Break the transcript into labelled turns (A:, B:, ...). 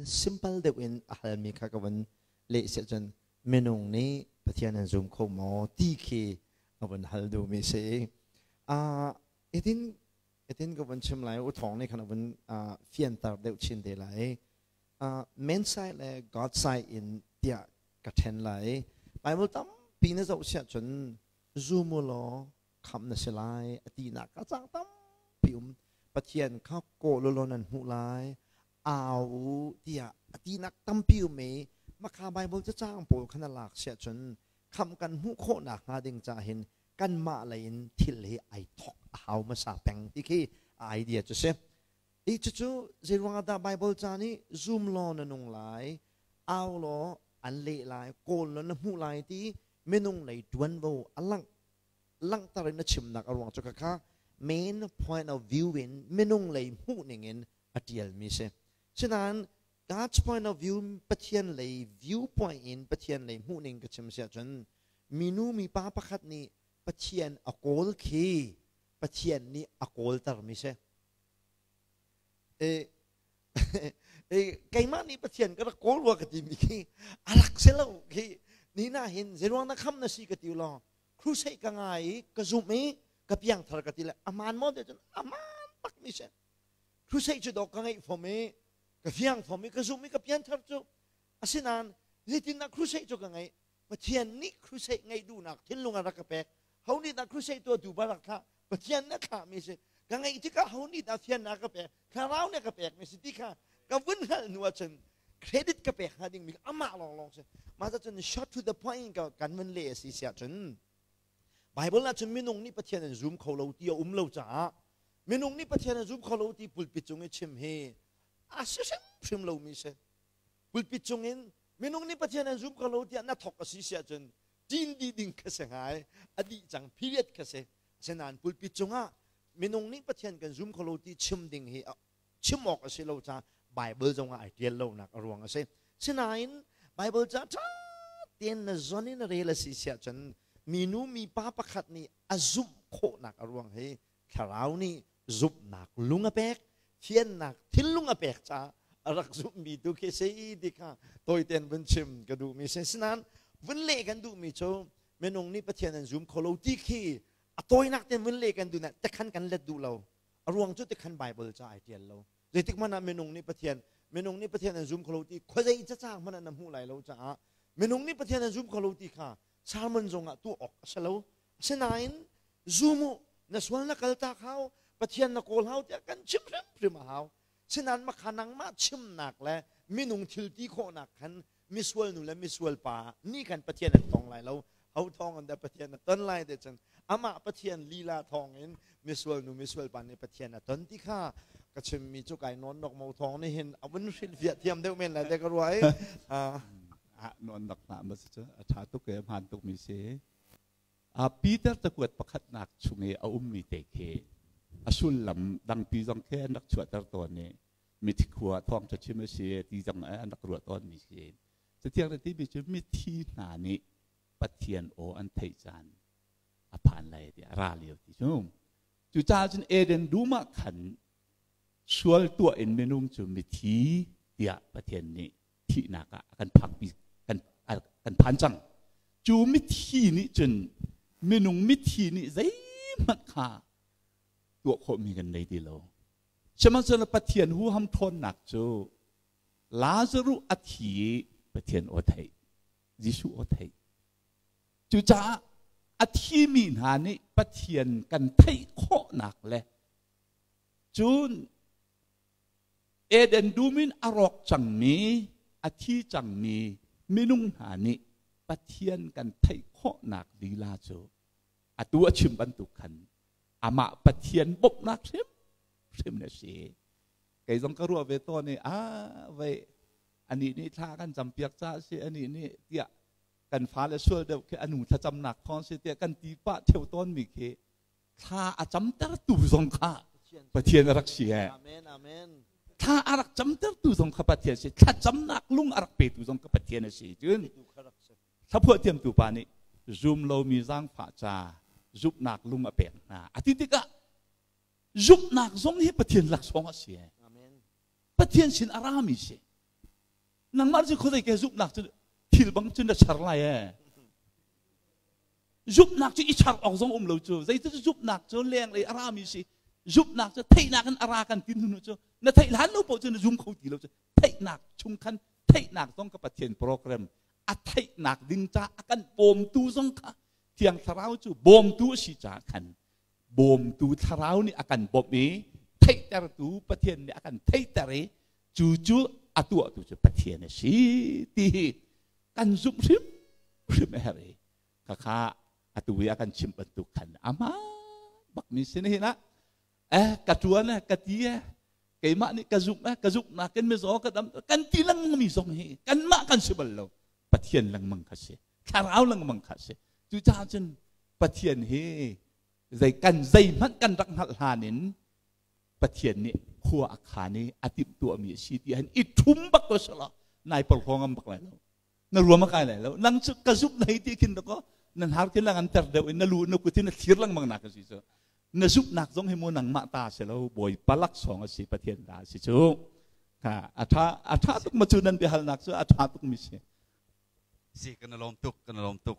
A: Simple deuh in a halmi kha ka vun leh siah cun minung nih Pathian an zum kho maw ti khi a vun hal duhmi si. Itin itin ka vun chim lai, u thawng nih khan a vun fianter deuh chin te lai. Man side le God side in tiah ka ṭhen lai. Bible tampi na zoh siah cun zum u law khamh na si lai a tinak a cang tampi um. Pathian kha kawl u law nan hmuh lai, au u tiah a tinak tampi um i makha Bible cacang pawl khan a lak siah cun khamh kan hmuh khawhnak hnga ding ca hin kanmah lei in thil hi ai thok a hau hmasa peng ti khi a idea cu si. I cucu zeiruang ah dah Bible ca nih zum law na nung lai, au law an leh lai, kawl law na hmuh lai ti minung lei ṭuanvo a langh langhter in a chimnak a ruang cu khakha main point of view in minung lei hmuh ning in a ṭialmi si. Sinain God's point of view, Pathian lei viewpoint in Pathian lei hmuh ning ka chim si ahcun minu mipa pakhat nih Pathian a kawl khi Pathian nih a kawltermi si. E, e, keimah nih Pathian ka rak kawl rua ka timi khi a rak si lo khi ni na hin zeiruang na kham na si ka ti law crusade ka ngai i ka zumh i ka piangthar ka ti le aman maw te cun aman bak mi si. Crusade cu dawk ka ngeih fom i ka fiang fom i ka zumh i ka pianthar cu. Asinain zeitindah crusade cu ka ngeih? Pathian nih crusade ngeih duhnak thinlung a rak ka pek. Ho nih dah crusade tuahtu ba rak thlah? Pathian nih a thlahmi si. Ka ngeih tikah ho nih dah fiannak ka pek? Thlarau nih a ka pekmi si ti kha ka vun hngalh hnu ahcun credit ka pek hnga dingmi amah lawnglawng si. Mah cun short to the point ka kan vun leh a si siah cun Bible ah cun minung nih Pathian an zum kho lo ti a um lo caah minung nih Pathian an zum kho lo ti pulpit cung i chim hi a si hrimhrim lomi si. Pulpit cung in minung nih Pathian an zum kho lo tiah na thok a si si ahcun ṭin dih ding kha si ngai, a dih cang, period kha si. Asinain pulpit cungah minung nih Pathian kan zum kho lo ti chim ding hi chim awk a si lo caah Bible zongah ai ṭial lonak a ruang a si. Sinain Bible ca ṭha tein na zon in na rel a si siah cun minu mipa pakhat nih a zumh khawhnak a ruang hi thlarau nih zumhnak lung a pek, thiannak thinlung a pek caah a rak zumhmi tu khi si ti kha tawitein vun chim ka duhmi si. Sinain vun leh kan duhmi cu minung nih Pathian an zum kho lo ti khi a tawinak tein vun leh kan duh na tekhan kan let duh lo. A ruang cu tikhan Bible ca ai ṭial lo. Zeitik hmanh ah minung nih Pathian an zum kho lo ti khuazei cacang hmanh ah na hmuh lai lo caah minung nih Pathian an zum kho lo ti kha sermon zong ah tuah awk a si lo. Asinain zum u, na sual na kaltak hau, Pathian na kawl hau tiah kan chim hrimhrim a hau. Sinain makha nangmah chimnak le minung thil ti khawhnak khan misual nu le misual pa nih khan Pathian an tong lai lo. Ho thawng in dah Pathian a ton lai te cun amah Pathian lila thawng in misual nu misual pa nih Pathian a ton ti kha ka chimmi cu kai nawn nok mo thawng nih hin a vun hrilhfiah thiam deuh men lai te ka ruah i.
B: Nawn nak hna ma cu a ṭha tuk e, hmaan tuk mi si. Peter cakuat pakhatnak chung i a ummi te khi a sullam dangpi zong khi an rak chuahter tawn i mithi khua thawngṭha chim a si ti zong an rak ruah tawnmi si. Cathiang na timi cu mithi hna nih Pathian aw an theih caan a phan lai ti a ra lio ti cu. Cucaah cun Eden dum ah khan sual tuah in minung cu mithi tiah Pathian nih thihnak ah a kan phakpi kan phan cang. Cu mithi nih cun minung mithi nih zeihmanh kha tuah khawhmi kan nei ti lo. Sihmanhsehlaw Pathian huham ṭhawnnak cu Lazaruh a thi i Pathian aw theih, Jesuh aw theih. Cucaah a thimi hna nih Pathian kan theih khawhnak le cun Eden dum in a rawk cangmi, a thi cangmi minung hna nih Pathian kan theih khawhnak lila cu atu a chim bantuk khan amah Pathian bawmhnak hrimhrim na si. Kei zong ka ruah ve tawn i a vei anih nih thla kan campiak caah si, anih nih tiah kan fale sual deuh khi anu thlacamnak thawng si tiah kan ti pah theu tawnmi khi thla a camtertu zong kha Pathian a rak si he.
A: Amen, amen.
B: Thla a rak camtertu zong kha Pathian si, thlacamnak lung a rak petu zong kha Pathian a si. Cun thlaphuah thiamtu pa nih zum lomi zaangfah ca zumhnak lung a pek hna. A ti tikah zumhnak zong hi Pathian laksawng a si.
A: Amen.
B: Pathian sin a rami si. Nangmah cu khuazei ke zumhnak cu thil bang cun na char lai ee. Zumhnak cu i char awk zong um lo cu. Zeitin cu zumhnak cu lenglei a rami si. Zumhnak cu theihnak in a ra kan ti hnu cu na theih hlan lo paoh cu na zum kho ti lo cu. Theihnak chung khan theihnak zong ka Pathian program a theihnak ding ca a kan bawmtu zong kha Thiang Thlarau cu bawmtu a si caah khan bawmtu thlarau nih a kan bawmh i theihtertu Pathian nih a kan theihter i cu cu a tuahtu cu Pathian a si ti hi kan zumh hrim hrim a herh i khakha atu i a kan chimh bantuk khan ama bak mi sin hin ah eh ka tuan eh ka ti eh keimah nih ka zumh eh ka zumhnak in mizaw ka dam kan ti lengmang mi zong hi kanmah kan si bal lo. Pathian lengmang kha si, thlarau lengmang kha si. Cucaah cun Pathian hi zei kan zeihmanh kan rak hngalh hlan in Pathian nih khua a khan i a timhtuahmi a si ti han i thum bak ko sala nai porhlaw ngam bak lai lo, na ruam a kai lai lo. Nang cu ka zumh na hei ti khin ko nan har khin lang an ter deuh in na lu na kut in na thlir lengmang nak a si cu. Na zumhnak zong hi mu nangmah ta si lo, Bawipa laksawng a si, Pathian ta a si cu. A tha, a tha tuk ma cu nan biahalnak cu a tha tuk mi si.
C: Si, kan lawm tuk, kan lawm tuk.